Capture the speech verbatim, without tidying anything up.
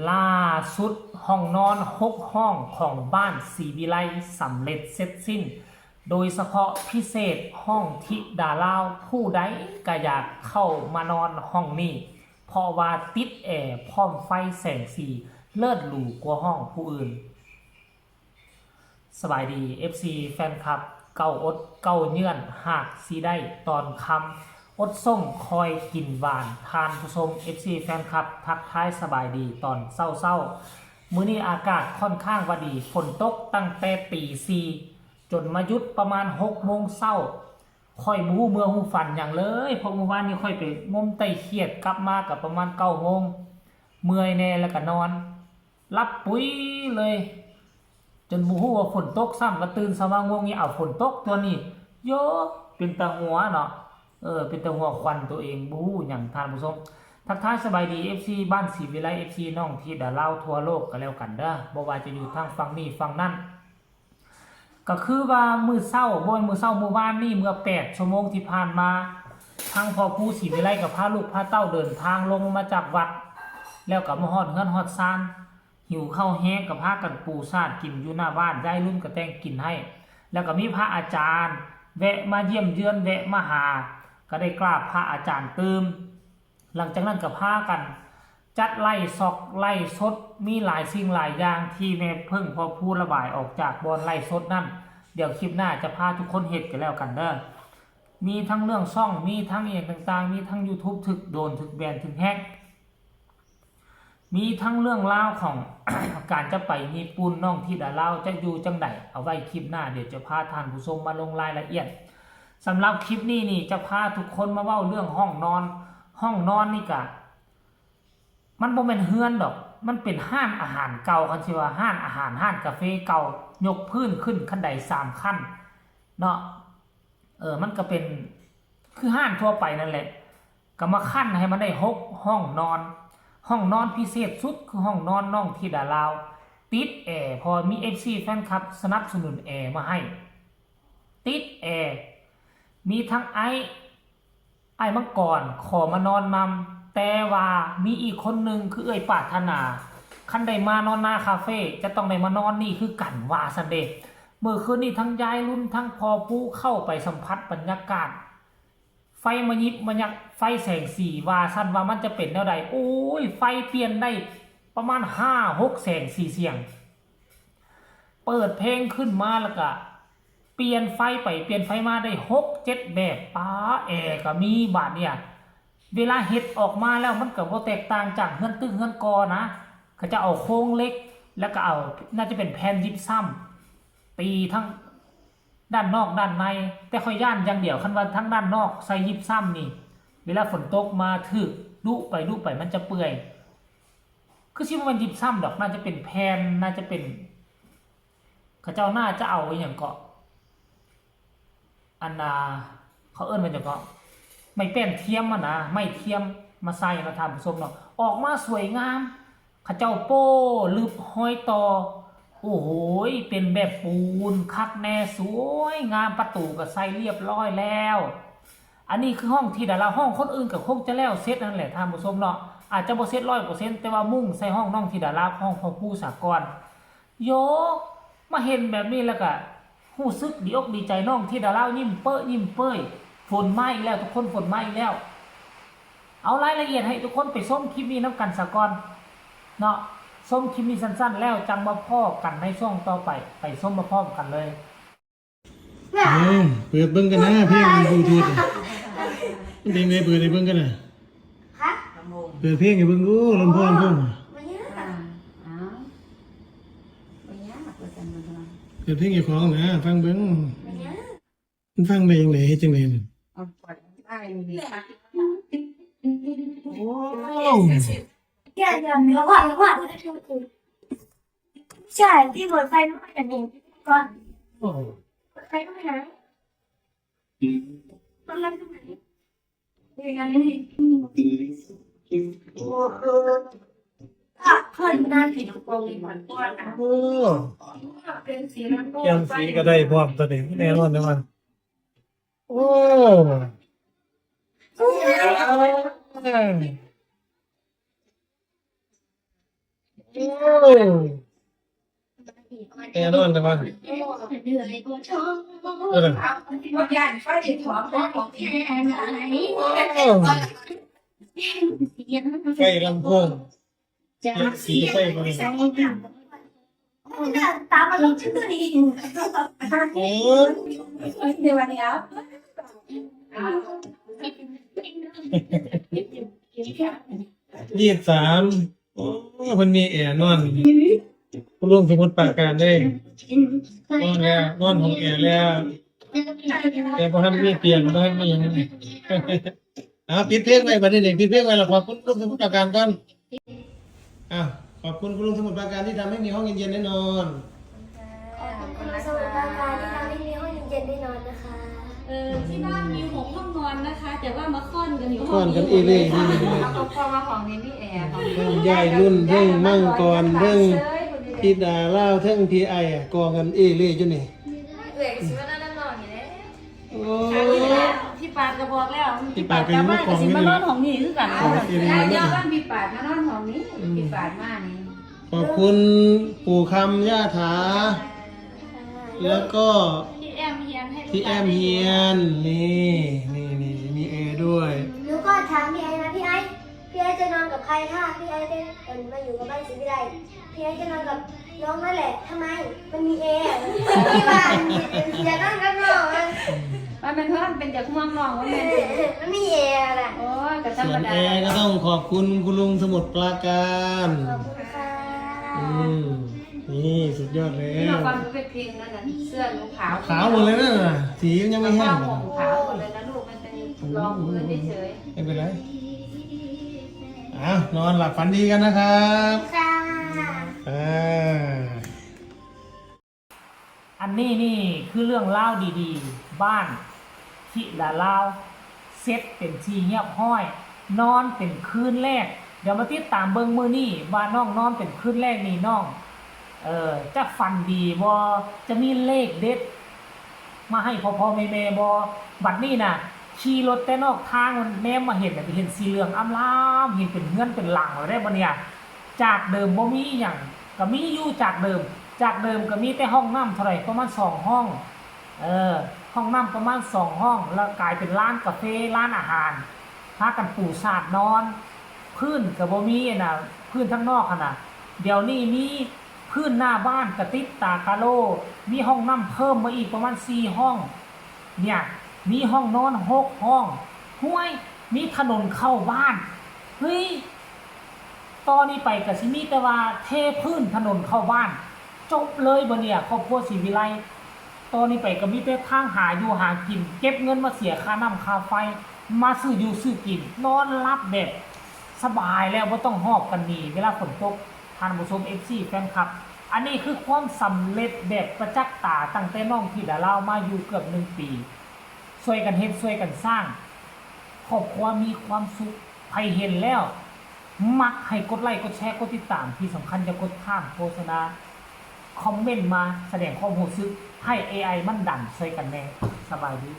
ล่าสุดห้องนอนหกห้องของบ้านศรีวิไลสำเร็จเสร็จสิ้น โดยเฉพาะพิเศษห้องธิดาลาว ผู้ใดก็อยากเข้ามานอนห้องนี้ เพราะว่าติดแอร์พร้อมไฟแสงสีเลิศหรูกว่าห้องผู้อื่น สบายดี เอฟซี แฟนคลับ เก้าอดเก้าเยื่อน หากสิได้ตอนค่ำ อดส่งคอยกินหวาน ท่านผู้ชม เอฟซี แฟนคลับ ทักทายสบายดีตอนเช้าๆ มื้อนี้อากาศค่อนข้างว่าดี ฝนตกตั้งแต่ตีสี่ จนมาหยุดประมาณหกโมงเช้า ข้อยบ่ฮู้เมื่อฮู้ฝันหยังเลย เพราะเมื่อวานนี้ข้อยไปงมไต้เขียด กลับมาก็ประมาณเก้าโมง เมื่อยแน่แล้วก็นอน หลับปุ๋ยเลย จนบ่ฮู้ว่าฝนตกซ้ำ แล้วตื่นเช้ามางงอีก อ้าว ฝนตกตั๊วนี้ โย เป็นตาหัวเนาะ เออ เป็นตาหัวควันตัวเอง บ่ฮู้หยัง ท่านผู้ชม ทักทายสบายดี เอฟซี บ้านศรีวิไล เอฟซี น้องธิดาลาวทั่วโลกก็แล้วกันเด้อ บ่ว่าจะอยู่ทางฝั่งนี้ฝั่งนั้น ก็คือว่ามื้อเช้า บ่แม่นมื้อเช้า มื้อวานนี้ เมื่อแปดชั่วโมงที่ผ่านมา ทางพ่อปู่ศรีวิไลก็พาลูกพาเต้าเดินทางลงมาจากวัด แล้วก็มาฮอดเฮือนฮอดซาน หิวข้าวแฮงก็พากันปูสาดกินอยู่หน้าบ้าน ยายรุ่นก็แต่งกินให้ แล้วก็มีพระอาจารย์ แวะมาเยี่ยมเยือน แวะมาหา ก็ได้กราบพระอาจารย์ตื่ม หลังจากนั้นก็พากันจัดไลฟ์สด ไลฟ์สด มีหลายสิ่งหลายอย่างที่แม่เพิ่งพ่อปู่ระบายออกจากบ่อนไลฟ์สดนั่น เดี๋ยวคลิปหน้าจะพาทุกคนเฮ็ดกันแล้วกันเด้อ มีทั้งเรื่องช่อง มีทั้งอีหยังต่างๆ มีทั้ง YouTube ถูกโดน ถูกแบน ถูกแฮ็ก มีทั้งเรื่องราวของ การจะไปญี่ปุ่น น้องธิดาลาวจะอยู่จั่งใด เอาไว้คลิปหน้า เดี๋ยวจะพาท่านผู้ชมมาลงรายละเอียด สำหรับคลิปนี้นี่จะพาทุกคนมาเว้าเรื่องห้องนอน ห้องนอนนี่กะ มันบ่แม่นเฮือนดอก มันเป็นร้านอาหารเก่า คันสิว่าร้านอาหาร ร้านกาแฟเก่า ยกพื้นขึ้นขั้นไดสามขั้นเนาะ เออ มันก็เป็นคือร้านทั่วไปนั่นแหละ ก็มาขั้นให้มันได้หกห้องนอน ห้องนอนพิเศษสุดคือห้องนอนน้องธิดาลาว ติดแอร์ เพราะมี เอฟซี แฟนคลับสนับสนุนแอร์มาให้ ติดแอร์ มีทั้งไอ้ ไอ้มังกรขอมานอนนำ แต่ว่ามีอีกคนหนึ่งคือเอื้อยปรารถนา คันได้มานอนนาคาเฟ่ จะต้องได้มานอนนี่คือกัน ว่าซั่นเด้ มื้อคืนนี้ทั้งยายรุ่นทั้งพ่อปู่เข้าไปสัมผัสบรรยากาศ ไฟมายิบมายัก ไฟแสงสี ว่าซั่นว่ามันจะเป็นแนวใด โอ้ย ไฟเปลี่ยนได้ประมาณห้าหกแสงสีเสียง เปิดเพลงขึ้นมาแล้วก็เปลี่ยนไฟไปเปลี่ยนไฟมาได้หกเจ็ดแบบ ป๊า แอร์ก็มี บาดเนี่ย เวลาเฮ็ดออกมาแล้วมันก็บ่แตกต่างจากเฮือนตึกเฮือนกอนะ เขาจะเอาโครงเหล็ก แล้วก็เอา น่าจะเป็นแผ่นยิปซัม ตีทั้งด้านนอกด้านใน แต่ข้อยย้านอย่างเดียว คันว่าทั้งด้านนอกใส่ยิปซัมนี่ เวลาฝนตกมาถูกดุไปดุไปมันจะเปื่อย คือสิบ่แม่นยิปซัมดอก น่าจะเป็นแผ่น น่าจะเป็น เขาเจ้าน่าจะเอาอหย่างเกาะ อันน่ะ เขาเอิ้นว่าหยังเกาะ ไม้แป้นเทียมอะนะ ไม้เทียมมาใส่นะท่านผู้ชมเนาะ ออกมาสวยงาม เขาเจ้าโป้ลึบห้อยต่อ โอ้โหย เป็นแบบปูนคักแน่ สวยงาม ประตูก็ใส่เรียบร้อยแล้ว อันนี้คือห้องธิดาลาว ห้องคนอื่นก็คงจะแล้วเสร็จนั่นแหละท่านผู้ชมเนาะ อาจจะบ่เสร็จร้อยเปอร์เซ็นต์ แต่ว่ามุ่งใส่ห้องน้องธิดาลาว ห้องพ่อปู่สากล โย มาเห็นแบบนี้แล้วก็รู้สึกดีอกดีใจ น้องธิดาลาวยิ้มเป้อยิ้มเป้ย ฝนมาอีกแล้วทุกคน ฝนมาอีกแล้ว เอารายละเอียดให้ทุกคนไปชมคลิปนี้นำกันซะก่อนเนาะ ชมคลิปนี้สั้นๆ แล้วจั่งมาพ้อกันในช่วงต่อไป ไปชมมาพร้อมกันเลย เอาเปิดเบิ่งกันนะเพลงบลูทูธอะมันเป็นไงเปิดให้เบิ่งกันนะ ฮะ ลำโพง เปิดเพลงให้เบิ่งดูลำโพงลำโพง บ่ยาก อ้าวบ่ยากว่าซั่นบ่ดอน เปิดเพลงเจ้าของนะฟังเบิ่ง บ่ยาก มันฟังได้จังได๋เฮ็ดจังได๋นี่ เอาปล่อยได้นี่ โอ้ อย่าอย่าเดี๋ยวก่อนเดี๋ยวก่อนใช่ที่เปิดไฟไม่ได้ก่อน โอ้ เปิดไฟไม่ได้มันเริ่มตรงไหนอย่างนี้อ่ะเพิ่นนั่นสีน้ำตาลเหมือนกัน โอ้ เป็นสีน้ำตาล เปลี่ยนสีก็ได้พร้อมตัวนี้แน่นอนแน่นอนโอ้ เออ เออ โอ้ แอร์นอนแต่ว่า เออ โอ้ ไฟลำโพง เสียงสีไฟมาเลย ตามมาลงชื่อตัวนี้ โอ้ เดี๋ยววันนี้ ยี่สิบสาม โอ้ มันมีแอร์นอน คุณลุงสมุทรปราการได้ นอนแล้ว นอนห้องแอร์แล้ว แต่บ่ทันมีเตียง บ่ทันมีหยัง เอา ปิดเพลงไว้บัดนี้นี่ ปิดเพลงไว้แล้ว ขอบคุณคุณลุงสมุทรปราการก่อน อ่ะ ขอบคุณคุณลุงสมุทรปราการที่ทำให้มีห้องเย็นๆได้นอน ขอบคุณคุณลุงสมุทรปราการที่ทำให้มีห้องเย็นๆได้นอนนะคะ เออ ที่บ้านมีหกห้องนอนนะคะ แต่ว่ามาค่อนกันอยู่ห้องนี้ ค่อนกันเอเล่นี่ เอาครอบครัวมาห้องนี้มีแอร์ ห้องนี้ เทิงยายรุ่น เทิงมังกร เทิงธิดาลาว เทิงพี่ไอ้อะ กองกันเอเล่อยู่นี่ เอื้อยก็สิมานอนนำน้องนี่แหละ โอ้ พี่ปาดก็บอกแล้ว พี่ปาดก็ยังมาขวางอยู่นี่ พี่ปาดก็สิมานอนห้องนี้คือกัน ขวางอยู่นี่ เดี๋ยวบ้านพี่ปาดมานอนห้องนี้ อืม พี่ปาดมานี่ ขอบคุณปู่คำย่าถา แล้วก็ พี่แอมเฮียนให้ พี่แอมเฮียน นี่ นี่ นี่ มีแอร์ด้วย หนูก็ถามพี่ไอ้นะ พี่ไอ้ พี่ไอ้จะนอนกับใคร ถ้าพี่ไอ้ได้ เอิ่ม มาอยู่กับบ้านศรีวิไล พี่ไอ้จะนอนกับน้องนั่นแหละ ทำไม มันมีแอร์ ที่บ้านมี อยากนอนกับน้องอะ มันเป็นเพราะมันเป็นจากห่วงน้องว่าแม่น เออ มันมีแอร์น่ะ โอ้ย ก็ธรรมดา ส่วนแอร์ก็ต้องขอบคุณคุณลุงสมุทรปราการ ขอบคุณค่ะ อืม นี่สุดยอดแล้ว นี่มาฟังเป็นเพลงนั่นน่ะ เสื้อหนูขาว ขาวหมดเลยนะ สีมันยังไม่แห้ง ผ้าห่มขาวหมดเลยนะลูก มันเป็นรองพื้นเฉยๆ ไม่เป็นไร อ่ะ นอนหลับฝันดีกันนะครับ ค่ะ อ่า อันนี้นี่คือเรื่องราวดีๆ บ้านธิดาลาว เสร็จเป็นที่เรียบร้อย นอนเป็นคืนแรก เดี๋ยวมาติดตามเบิ่งมื้อนี้ว่าน้องนอนเป็นคืนแรกนี่น้อง เอ่อ จะฝันดีบ่ จะมีเลขเด็ด มาให้พ่อๆแม่ๆบ่ บัดนี้น่ะ ขี่รถแต่นอกทางแนมมาเห็นน่ะ เห็นสีเหลืองอำลาม เห็นเป็นเฮือนเป็นหลังแล้วเด้บัดเนี่ย จากเดิมบ่มีหยัง ก็มีอยู่จากเดิม จากเดิมก็มีแต่ห้องน้ำเท่าไหร่ ประมาณสองห้อง เออ ห้องน้ำประมาณสองห้อง แล้วกลายเป็นร้านกาแฟ ร้านอาหาร พากันปูสาดนอน พื้นก็บ่มีน่ะ พื้นทางนอกหั่นน่ะ เดี๋ยวนี้มีพื้นหน้าบ้านกะติดตากะโหล่ มีห้องน้ำเพิ่มมาอีกประมาณสี่ห้อง เนี่ย มีห้องนอนหกห้อง ห้วย มีถนนเข้าบ้าน เฮ้ย ต่อนี้ไปก็สิมีแต่ว่าเทพื้นถนนเข้าบ้าน จบเลยบ่เนี่ย ครอบครัวศรีวิไล ต่อนี้ไปก็มีแต่ทางหาอยู่หากิน เก็บเงินมาเสียค่าน้ำค่าไฟ มาซื้ออยู่ซื้อกิน นอนหลับแบบสบายแล้ว บ่ต้องหอบกันหนีเวลาฝนตก ท่านผู้ชม เอฟซี แฟนคลับ อันนี้คือความสำเร็จแบบประจักษ์ตาตั้งแต่น้องธิดาลาวมาอยู่เกือบหนึ่งปี ช่วยกันเฮ็ด ช่วยกันสร้าง ครอบครัวมีความสุข ใครเห็นแล้ว มักให้กดไลค์ กดแชร์ กดติดตาม ที่สำคัญอย่ากดข้ามโฆษณา คอมเมนต์มาแสดงความรู้สึก ให้ เอไอ มันดัน ช่วยกันแน่ สบายดี